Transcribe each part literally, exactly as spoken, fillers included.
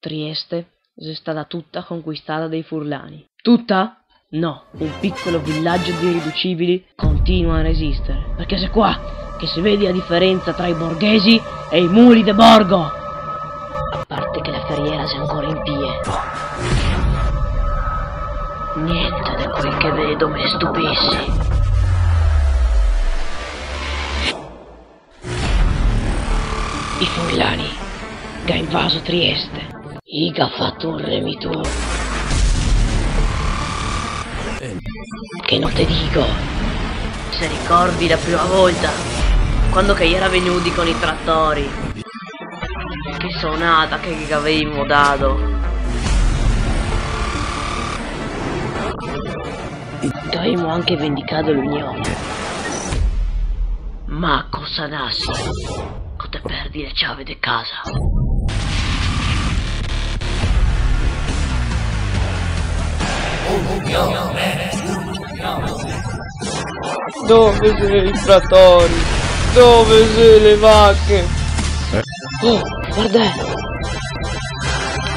Trieste xe stata tuta conquistata dai furlani. Tuta? No, un picolo vilagio de ireducibili continua a resistere, parché xe qua che se vede la diferenza tra i borghesi e i muli de borgo. A parte che la feriera xe ancora in pie. Gnente de quel che vedo me stupise. I furlani ga invaso Trieste. I ga fato un remitur. Che no te digo. Se ricordi la prima volta, quando che i era vegnudi con i tratori? Che sonada che gavevimo dado. Gavevimo anche vendicado l'Unione. Ma cosa nasi co te perdi le ciave de casa? Dove xe i tratori? Dove xe le vache? Oh, varda!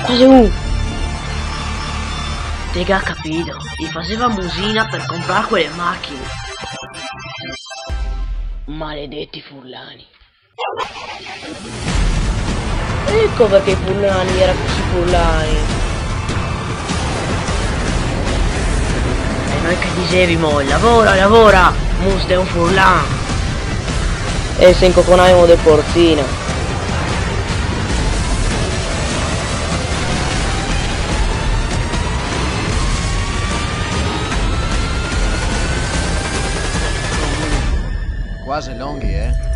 Qua xe un! Te ga capito? I faseva musina per comprar quele machine. Maledeti furlani. Eco parché i furlani i era cusì furlani. E noi che disevimo: "Lavora, lavora, mus de un furlan." E se incoconavimo de porzina. Qua xe longhi, eh?